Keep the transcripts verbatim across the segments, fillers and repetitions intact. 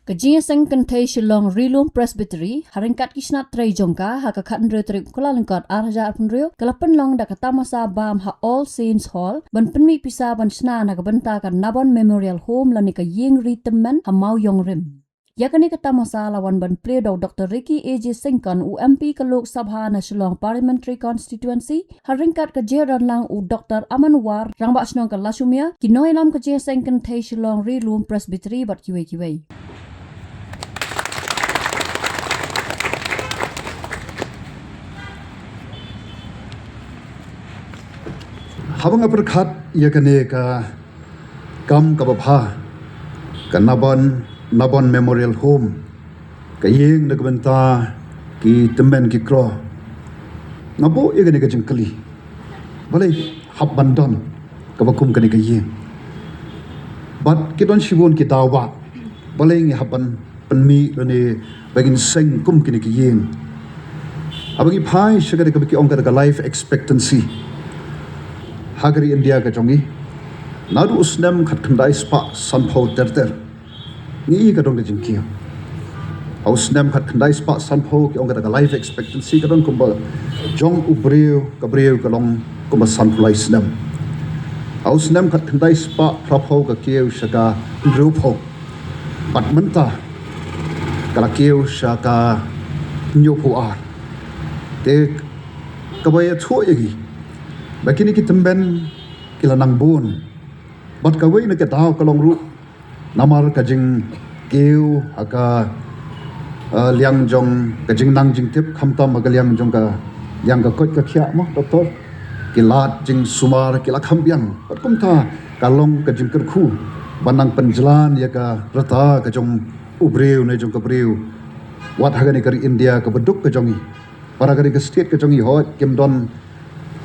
Ka Jingïaseng Kynthei Shillong Rilum Presbytery, ha ryngkat ki shnat trei jong ka, ha ka khathynriew tarik Kyllalyngkot arhajar arphew hynriew, ka la pynlong da ka tamasa bam ha All Saints Hall, ban pynmih pisa ban shna na ka bynta ka Nabon Memorial Home lane ka ïing ri tymmen ha Mawïong Rim. Ïa kane ka tamasa la wan ban plie da u Doctor Ricky A J Syngkon, u M P ka Lok Sabha na Shillong Parliamentary Constituency, ha ryngkat ka jingdonlang u Doctor Aman War, Rangbah Shnong ka Lashumia, ki nongïalam ka Jingïaseng Kynthei Shillong Rilum Presbytery bad kiwei kiwei. Haba nga pyrkhat ïa kane ka kam kaba bha, ka Nabon, Nabon Memorial Home, ka ïing na ka bynta ki tymmen ki kro, nga buh ïa kane ka jingkylli, balei hap ban don kaba kum kane ka ïing? Bad ki don shibun ki daw ba balei ngi hap ban pynmih lane ba ngin seng kum kine ki ïing. Haba ngi phai sha kata kaba ki ong kata ka life expectancy ha ka ri India ka jong ngi, naduh u snem khatkhyndai spah sanphew ter ter, ngi i ka don ka jingkiew. Ha u snem khatkhyndai spah sanphew ki ong kata ka life expectancy ka don kumba jong u briew, ka briew ka long kumba sanphew lai snem. Ha u snem khatkhyndai spah phraphew ka kiew sha ka hynriewphew. Bad mynta ka la kiew sha ka hynñiewphew ar. Te kaba ïathuh ïa ngi ba kine ki tymmen ki la nang bun. Bad kawei na ka daw ka long ruh namar ka jingkiew ha ka, eh, liang jong ka jingnang jingtip, khamtam ha ka liang jong ka, liang ka koit ka khiah mo, doctor. Ki lad jingsumar ki la kham biang. Bad kumta ka long ka jingkyrkhu ban nang pynjlan ïa ka rta ka jong u briew ne jong ka briew. Wat ha kane ka ri India kaba duk ka jong ngi, para kane ka state ka jong ngi, hooid kim don,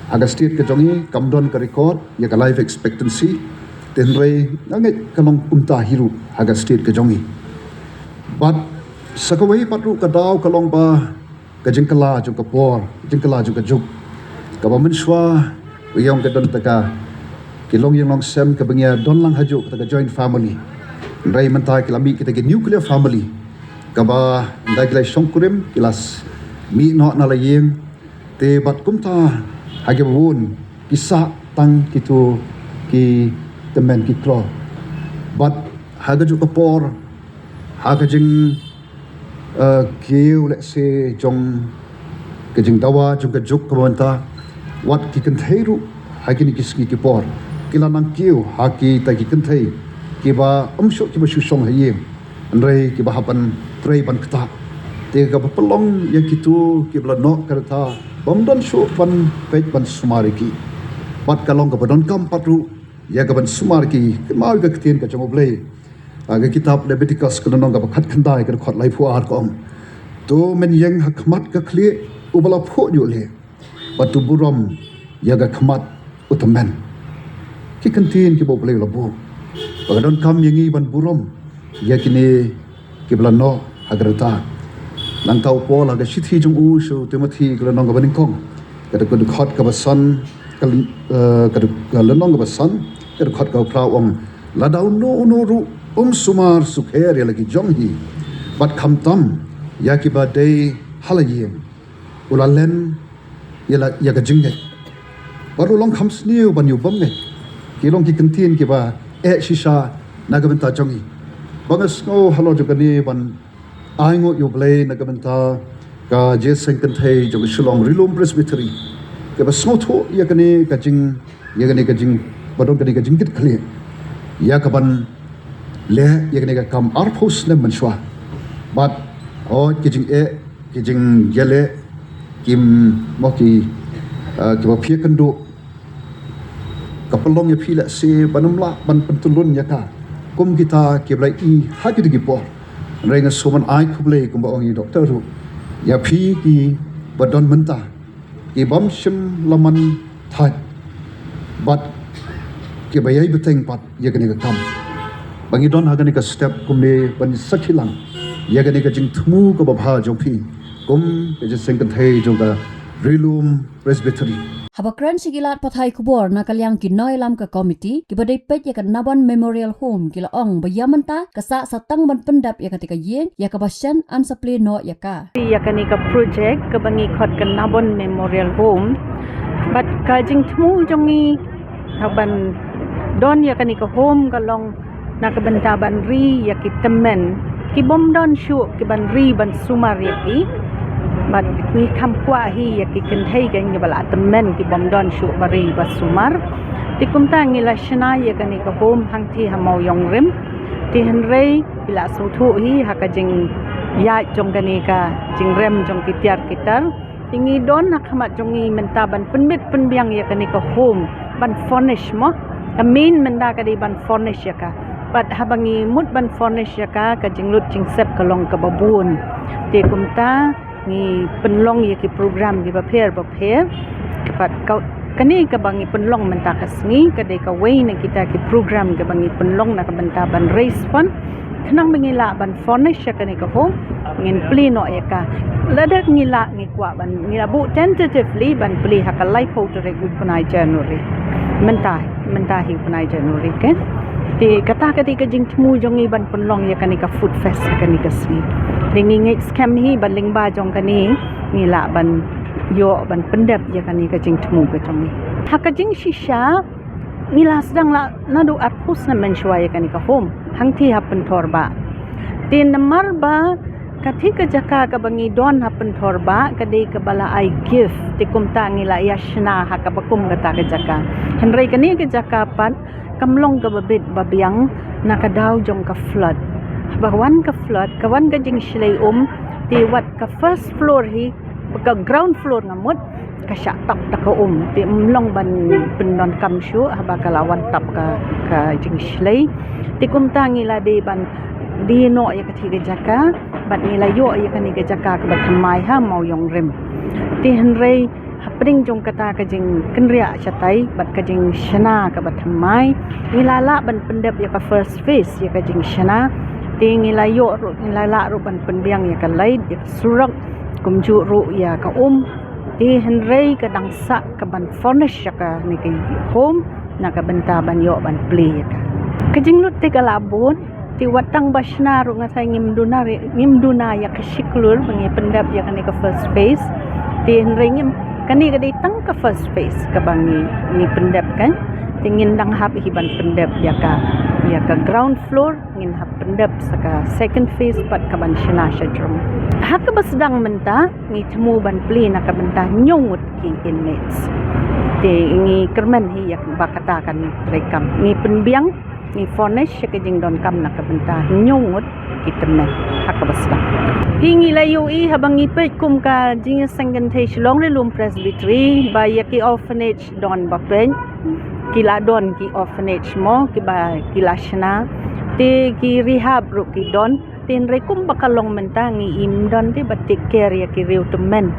ha ka state ka jong ngi kam don ka record ïa ka life expectancy. Te hynrei nga ngeit ka long kumta hi ruh ha ka state ka jong ngi. Bad sa kawei pat ruh ka daw ka long ba ka jingkylla jong ka por, jingkylla jong ka juk, kaba mynshuwa u ïong ka don ta ka ki longïing longsem kaba ngi ïa don lang hajuh kata ka joint family. Hynrei mynta ki la mih kita ki nuclear family, kaba ynda ki la shongkurim ki la s-, mih noh na la ïing. Te bad kumta ha kiba bun ki sah tang kito ki tymmen ki kro. Bad ha kajuh ka por, ha ka jing, eh, kiew lehse jong ka jingdawa jong ka juk kaba mynta, wat ki kynthei ruh ha kine ki sngi ki por ki la nang kiew ha kita ki kynthei kiba ym shuh kiba shu shong ha ïing. Hynrei kiba hap ban trei ban ktah. Te kaba pynlong ïa kito kiba la noh ka rta bym don shuh ban peit ban sumar ïa ki. Bad ka long kaba donkam pat ruh ïa ka ban sumar ïa ki, kynmaw ïa ka ktien ka jong U Blei. Ha ka kitab Leviticus ka lynnong kaba khatkhyndai ka dkhot laiphew ar ka ong, "To men ïeng ha khmat ka khlieh uba la phuh ñiuh leh, bad to burom ïa ka khmat u tymmen." Ki kyntien kiba U Blei u la buh ba ka donkam ïa ngi ban burom ïa kine kiba la noh ha ka rta. Nangta u Paul ha ka shithi jong u sha u Timothi ka lynnong kaba nyngkong, ka dkhot, ka dkhot kaba san, ka lyn-, eh, ka dkhot, ka lynnong kaba san, ka dkhot kaba phra u ong, "Lada uno uno ruh um sumar sukher ïa la ki jong hi, bad khamtam ïa kiba dei ha la ïing, u la len ïa la, ïa ka jingngeit. Bad u long kham sniew ban ïoh bym ngeit." Ki long ki kyntien kiba eh shisha na ka bynta jong ngi. Ba nga sngew halor jong kane ban ai nguh ïa U Blei na ka bynta ka Jingïaseng Kynthei jong ka Shillong Rilum Presbytery, kaba sngewthuh ïa kane ka jing, ïa kane ka jing, ba don kane ka jingkit khlieh ïa ka ban leh ïa kane ka kam arphew snem mynshuwa. Bad, oh, ki jingeh, ki jingïaleh, kim, mo ki, eh, kiba phi ïakynduh, ka pynlong ïa phi lehse ban ym lah ban pyntylun ïa ka kum kita kiba la i ha kito ki por. Hynrei nga sngewbha ban ai khublei kumba ong i doktor ruh ïa phi kiba don mynta, ki bym shym la man thait bad kiba ïai bteng pat ïa kane ka kam. Ba ngi don ha kane ka step kumne ban sakhi lang ïa kane ka jingthmu kaba bha jong phi kum ka Jingïaseng Kynthei jong ka Rilum Presbytery. Haba kren sha ki lad pathai khubor na ka liang ki nongïalam ka komiti kiba dei peit ïa ka Nabon Memorial Home, ki la ong ba ïa mynta ka sah sa tang ban pyndep ïa kata ka ïing ïa kaba shen yn sa plie noh ïa ka. Ïa kane ka project kaba ngi khot ka Nabon Memorial Home, bad ka jingthmu jong ngi ha ban don ïa kane ka home ka long na ka bynta ban ri ïa ki tymmen ki bym don shuh ki ban ri ban sumar ïa ki. Bad ngi kham kwah hi ïa ki kynthei kiba la tymmen ki bym don shuh ba ri ba sumar. Te kumta ngi la shna ïa kane ka home hangtei ha Mawïong Rim. Te hynrei ki la sngewthuh hi ha ka jingïaid jong kane ka jingrem jong ki tiar ki tar. Te ngi don ha khmat jong ngi mynta ban pynbit pynbiang ïa kane ka home, ban furnish mo. Ka main mynta ka dei ban furnish ïa ka. Bad haba ngi mut ban furnish ïa ka, ka jinglut jingsep ka long kaba bun. Te kumta ngi pynlong ïa ki program kiba pher ba pher. Bad ka, kane kaba ngi pynlong mynta ka sngi ka dei kawei na kita ki program kiba ngi pynlong na ka bynta ban raise fund. Khnang ba ngi lah ban furnish ïa kane ka home, ngin plie noh ïa ka. Lada ngi lah, ngi kwah ban, ngi la buh tentatively ban plie ha ka laiphew tarik u bnai January. Mynta, mynta hi u bnai January, okay? Te kata ka dei ka jingthmu jong ngi ban pynlong ïa kane ka food fest ha kane ka sngi. Te ngi ngeit skhem hi ba lyngba jong kane ngi lah ban ïoh ban pyndep ïa kane ka jingthmu ka jong ngi. Ha ka jingshisha ngi la sdang la naduh arphew snem mynshuwa ïa kane ka home hangtei ha Pynthorbah. Te namar ba kata ka jaka kaba ngi don ha Pynthorbah ka dei kaba la ai gift, te kumta ngi la ïa shna ha kaba kum kata ka jaka. Hynrei kane ka jaka pat kam long kaba bit ba biang na ka daw jong ka flood. Haba wan ka flood, ka wan ka jingshlei um, te wat ka first floor hi, ka ground floor nga mut, ka shah tap da ka um. Te ym long ban pyndonkam shuh haba ka la wan tap ka, ka jingshlei. Te kumta ngi la dei ban die noh ïa kata ka jaka bad ngi la ïoh ïa kane ka jaka kaba thymmai ha Mawïong Rim. Te hynrei hapdeng jong kata ka jingkynriah shatai bad ka jingshna kaba thymmai, ngi la lah ban pyndep ïa ka first phase ïa ka jingshna. Te ngi la ïoh ruh, ngi la lah ruh ban pynbiang ïa ka light, ïa ka surok, kumjuh ruh ïa ka um. Te hynrei ka dang sah ka ban furnish ïa kane ka home na ka bynta ban ïoh ban plie ïa ka. Ka jinglut te ka la bun, te wat tang ba shna ruh nga sa ngim duna re, ngim duna ïa ka shi klur ba ngi pyndep ïa kane ka first phase. Te hynrei ngim, kane ka dei tang ka first phase kaba ngi, ngi pyndep kan. Te ngin dang hap hi ban pyndep ïa ka, ïa ka ground floor, ngin hap pyndep sa ka second phase pat ka ban shna sha jrong. Ha kaba sdang mynta ngi thmu ban plie na ka bynta hynñiew ngut ki inmates. Te ngi kyrmen hi ïa ba kata kan treikam. Ngi pynbiang, ngi furnish ïa ka jingdonkam na ka bynta hynñiew ngut ki tymmen ha kaba sdang. Hi ngi la ïohi haba ngi peit kum ka Jingïaseng Kynthei Shillong Ri Lum Presbytery ba ïa ki orphanage don ba peit, ki la don ki orphanage mo, kiba ki la shna. Te ki rehab ruh ki don. Te hynrei kumba ka long mynta ngi im don te ba take care ïa ki riew tymmen.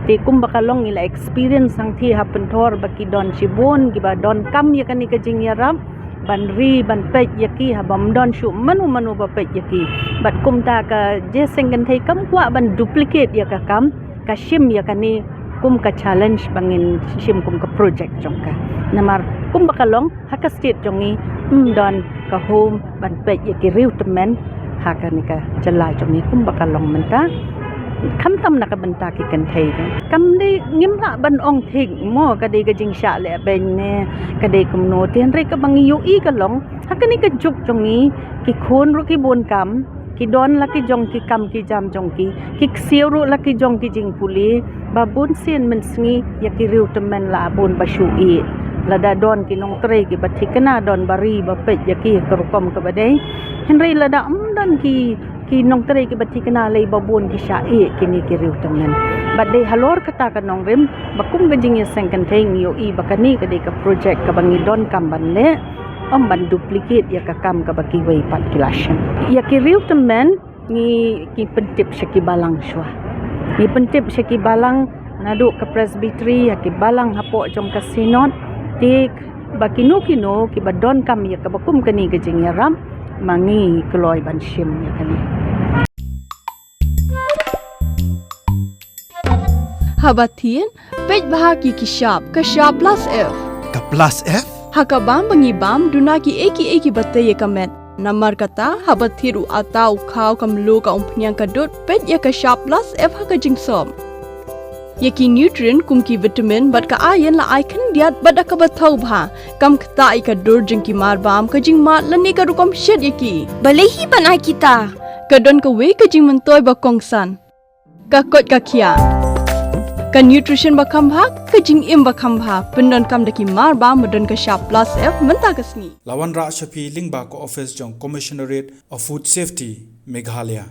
Te kumba ka long ngi la experience hangtei ha Pynthor ba ki don shibun kiba donkam ïa kane ka jingïarap ban ri ban peit ïa ki haba ym don shuh mano mano ba peit ïa ki. Bad kumta ka Jingïaseng Kynthei kam kwah ban duplicate ïa ka kam, ka shim ïa kane kum ka challenge ba ngin shim kum ka project jong ka. Namar kumba ka long ha ka state jong ngi ym don ka home ban peit ïa ki riew tymmen ha kane ka jylla jong ngi kumba ka long mynta. Khamtam na ka bynta ki kynthei ka. Kam dei, ngim lah ban ong thik mo, ka dei ka jingshah leh beiñ ne ka dei kumno, te hynrei kaba ngi ïohi ka long ha kane ka juk jong ngi ki khun ruh ki bun kam, ki don la ki jong ki kam ki jam jong ki, ki ksiew ruh la ki jong ki jingpule. Ba bun sien mynsngi ïa ki riew tymmen la bun ba shu ïeh. Lada don ki nongtrei kiba thikna don ba ri ba peit ïa ki ka rukom kaba dei. Hynrei lada ym don ki, ki nongtrei kiba thikna lei ba bun ki shah ïeh kine ki riew tymmen. Bad dei halor kata ka nongrim ba kum ka Jingïaseng Kynthei ngi ïohi ba kane ka dei ka project kaba ngi donkam ban leh, ym ban duplicate ïa ka kam kaba kiwei pat ki la shim. Ïa ki riew tymmen ngi, ngi pyntip sha ki balang shuwa. Ngi pyntip sha ki balang naduh ka Presbytery ha ki balang hapoh jong ka Synod. Te ba kino kino kiba donkam ïa kaba kum kane ka jingïarap, ma ngi kloi ban shim ïa kane. Haba thied, peit bha ïa ki shap, ka shap plus F. Ka plus F? Ha ka bam ba ngi bam, duna kiei kiei kiba tei ïa ka met. Namar kata, haba thied u atta, u khaw, ka mluh, ka umphniang, ka dud, peit ïa ka shap plus F ha ka jingsop. Ïa ki nutrient kum ki vitamin bad ka iron la ai khyndiat bad da kaba thaw bha. Kam ktah ïa ka dur jong ki mar bam, ka jingmad lane ka rukom shet ïa ki. Balei hi ban ai kita? Ka don kawei ka jingmyntoi ba kongsan. Ka koit ka khiah. Ka nutrition ba kham bha, ka jingim ba kham bha. Pyndonkam da ki mar bam ba don ka shap plus F mynta ka sngi. La wanrah sha phi lyngba ka office jong Commissionerate of Food Safety, Meghalaya.